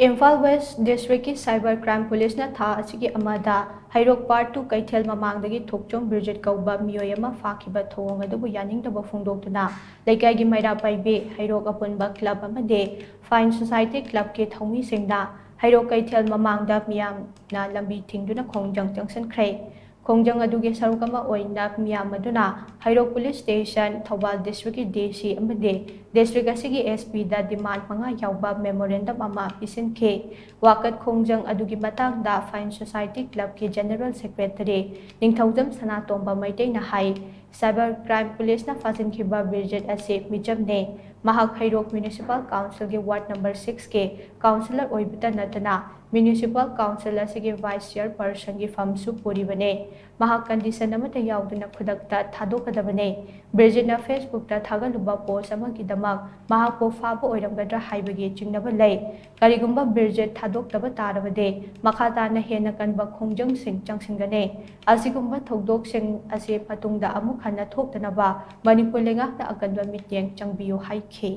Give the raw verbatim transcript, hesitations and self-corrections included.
Imphal west ꯗꯤꯁꯇ꯭ꯔꯤꯛꯀꯤ cyber crime ꯄꯨꯂꯤꯁꯅ ꯊꯥ ꯑꯁꯤꯒꯤ ꯑꯃꯗ ꯍꯩꯔꯣꯛ ꯄꯥꯔꯠ ꯇꯨ ꯀꯩꯊꯦꯜ ꯃꯃꯥꯡꯗꯒꯤ ꯊꯣꯛꯆꯣꯝ ꯕ꯭ꯔꯤꯖꯤꯠ ꯀꯧꯕ ꯃꯤꯑꯣꯏ ꯑꯃ ꯐꯥꯈꯤꯕ ꯊꯧꯑꯣꯡ ꯑꯗꯨꯕꯨ ꯌꯥꯅꯤꯡꯗꯕ ꯐꯣꯡꯗꯣꯛꯇꯨꯅ ꯂꯩꯀꯥꯏꯒꯤ ꯃꯩꯔꯥ ꯄꯥꯏꯕꯤ, ꯍꯩꯔꯣꯛ ꯑꯄꯨꯟꯕ ꯀ꯭ꯂꯕ ꯑꯃꯗꯤ ꯐꯥꯏꯟ ꯁꯣꯁꯥꯏꯇꯤ ꯀ꯭ꯂꯕꯀꯤ ꯊꯧꯃꯤꯁꯤꯡꯅ ꯍꯩꯔꯣꯛ ꯀꯩꯊꯦꯜ ꯃꯃꯥꯡꯗ ꯃꯤꯌꯥꯝꯅ ꯂꯝꯕꯤ ꯊꯤꯡꯗꯨꯅ ꯈꯣꯡꯖꯪ ꯆꯪꯁꯤꯟꯈ꯭ꯔꯦ꯫ ꯈꯣꯡꯖꯪ ꯑꯗꯨꯒꯤ ꯁꯔꯨꯛ ꯑꯃ ꯑꯣꯏꯅ ꯃꯤꯌꯥꯝ ꯑꯗꯨꯅ ꯍꯩꯔꯣꯛ ꯄꯨꯂꯤꯁ ꯁ꯭ꯇꯦꯁꯟ, ꯊꯧꯕꯥꯜ ꯗꯤꯁꯇ꯭ꯔꯤꯛꯀꯤ ꯗꯤ ꯁꯤ ꯑꯃꯗꯤ ꯗꯤꯁꯇ꯭ꯔꯤꯛ ꯑꯁꯤꯒꯤ ꯑꯦꯁ ꯄꯤꯗ ꯗꯤꯃꯥꯟ ꯃꯉꯥ ꯌꯥꯎꯕ ꯃꯦꯃꯣꯔꯦꯟꯗꯝ ꯑꯃ ꯄꯤꯁꯤꯟꯈꯤ꯫ ꯋꯥꯀꯠ ꯈꯣꯡꯖꯪ ꯑꯗꯨꯒꯤ ꯃꯇꯥꯡꯗ ꯐꯥꯏꯟ ꯁꯣꯁꯥꯏꯇꯤ ꯀ꯭ꯂꯕꯀꯤ ꯖꯦꯅꯔꯦꯜ ꯁꯦꯀ꯭ꯔꯦꯇꯔꯤ ꯅꯤꯡꯊꯧꯖꯝ ꯁꯅꯥꯇꯣꯝꯕ ꯃꯩꯇꯩꯅ ꯍꯥꯏ, ꯁꯥꯏꯕꯔ ꯀ꯭ꯔꯥꯏꯝ ꯄꯨꯂꯤꯁꯅ ꯐꯥꯖꯤꯟꯈꯤꯕ ꯕ꯭ꯔꯤꯖꯤꯠ ꯑꯁꯤ ꯃꯤꯆꯝꯅꯦ꯫ ꯃꯍꯥꯛ ꯍꯩꯔꯣꯛ ꯃ꯭ꯌꯨꯅꯤꯁꯤꯄꯥꯜ ꯀꯥꯎꯟꯁꯤꯜꯒꯤ ꯋꯥꯔꯗ ꯅꯝꯕꯔ ꯁꯤꯛꯁꯀꯤ ꯀꯥꯎꯟꯁꯤꯂꯔ ꯑꯣꯏꯕꯇ ꯅꯠꯇꯅ, ꯃ꯭ꯌꯨꯅꯤꯁꯤꯄꯥꯜ ꯀꯥꯎꯟꯁꯤꯜ ꯑꯁꯤꯒꯤ ꯚꯥꯏꯁ ꯆꯤꯌꯔꯄꯔꯁꯟꯒꯤ ꯐꯝꯁꯨ ꯄꯨꯔꯤꯕꯅꯦ꯫ ꯃꯍꯥꯛ ꯀꯟꯗꯤꯁꯟ ꯑꯃꯠꯇ ꯌꯥꯎꯗꯅ ꯈꯨꯗꯛꯇ ꯊꯥꯗꯣꯛꯀꯗꯕꯅꯦ꯫ ꯕ꯭ꯔꯤꯖꯤꯠꯅ ꯐꯦꯁꯕꯨꯛꯇ ꯊꯥꯒꯠꯂꯨꯕ ꯄꯣꯁ ꯑꯃꯒꯤꯗꯃꯛ ꯃꯍꯥꯛꯄꯨ ꯐꯥꯕ ꯑꯣꯏꯔꯝꯒꯗ꯭ꯔꯥ ꯍꯥꯏꯕꯒꯤ ꯆꯤꯡꯅꯕ ꯂꯩ꯫ ꯀꯔꯤꯒꯨꯝꯕ ꯕ꯭ꯔꯤꯖꯤꯠ ꯊꯥꯗꯣꯛꯇꯕ ꯇꯥꯔꯕꯗꯤ ꯃꯈꯥ ꯇꯥꯅ ꯍꯦꯟꯅ ꯀꯟꯕ ꯈꯣꯡꯖꯪꯁꯤꯡ ꯆꯪꯁꯤꯟꯒꯅꯤ꯫ ꯑꯁꯤꯒꯨꯝꯕ ꯊꯧꯗꯣꯛꯁꯤꯡ ꯑꯁꯤ ꯃꯇꯨꯡꯗ ꯑꯃꯨꯛ ꯍꯟꯅ ꯊꯣꯛꯇꯅꯕ ꯃꯅꯤꯄꯨꯔ ꯂꯩꯉꯥꯛꯅ ꯑꯀꯟꯕ ꯃꯤꯠꯌꯦꯡ ꯆꯪꯕꯤꯌꯨ ꯍꯥꯏꯈꯤ꯫